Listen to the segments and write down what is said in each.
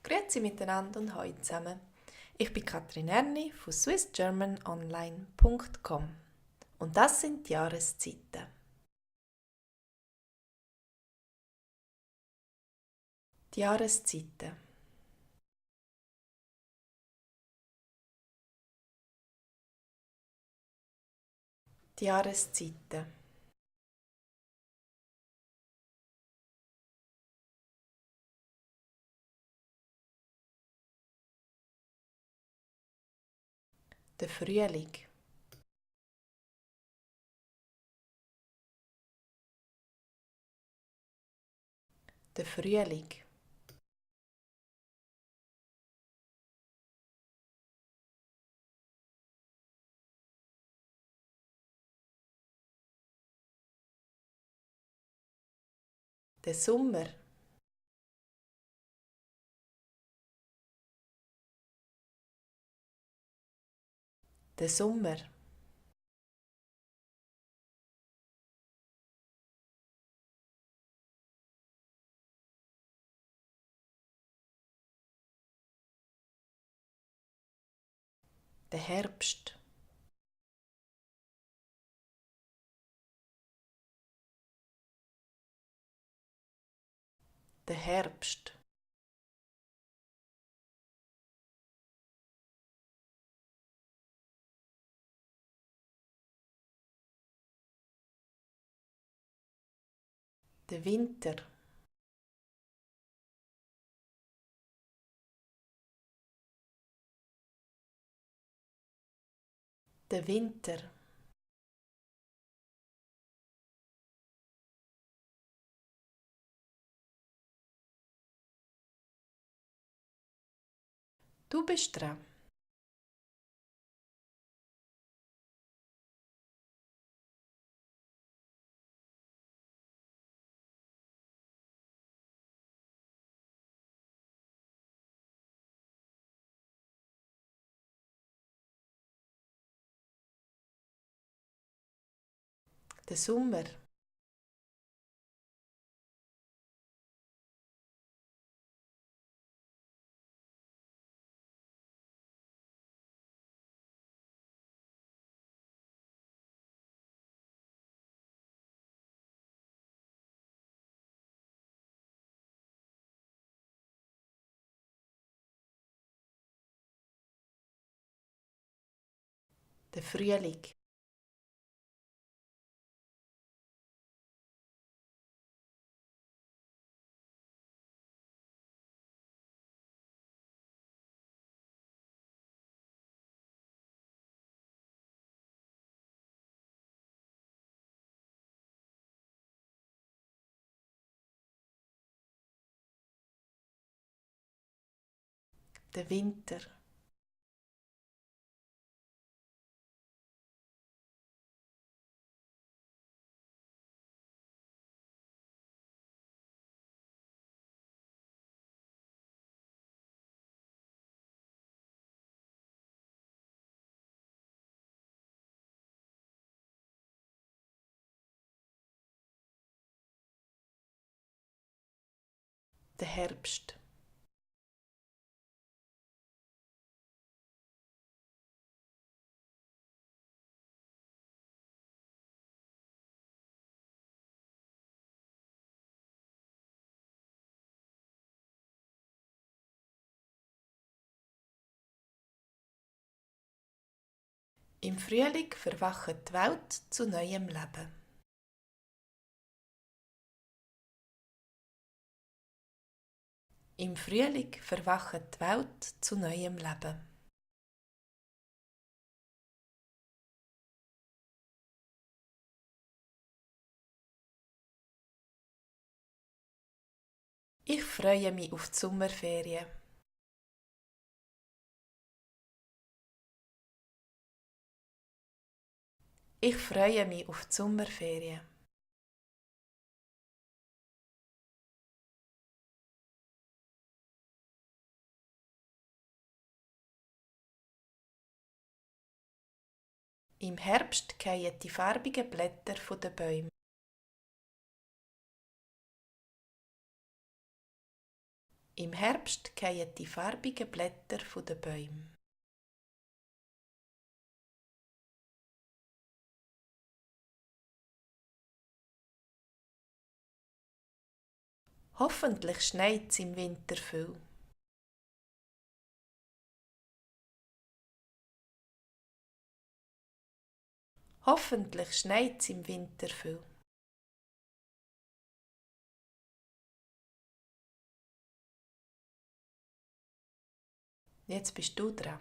Grüezi miteinander und hallo zusammen. Ich bin Katrin Erni von swissgermanonline.com und das sind die Jahreszeiten. Die Jahreszeiten. Die Jahreszeiten. Der Frühling. Der Frühling. Der Sommer. Der Sommer. Der Herbst. Der Herbst. Der Winter. Der Winter. Du bist dran. Der Sommer. Der Frühling. Der Winter. Der Herbst. Im Frühling verwacht die Welt zu neuem Leben. Im Frühling verwacht die Welt zu neuem Leben. Ich freue mich auf die Sommerferien. Ich freue mich auf die Sommerferien. Im Herbst fallen die farbigen Blätter der Bäume. Im Herbst fallen die farbigen Blätter der Bäume. Hoffentlich schneit es im Winter viel. Hoffentlich schneit es im Winter viel. Jetzt bist du dran.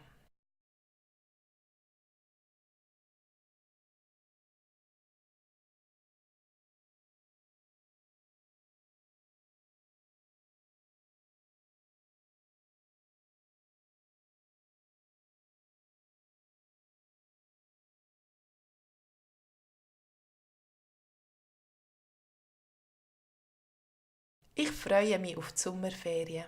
Ich freue mich auf die Sommerferien.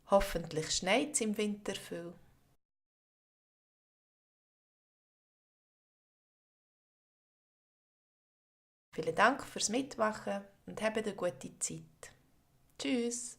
Hoffentlich schneit es im Winter viel. Vielen Dank fürs Mitmachen und habt eine gute Zeit. Tschüss!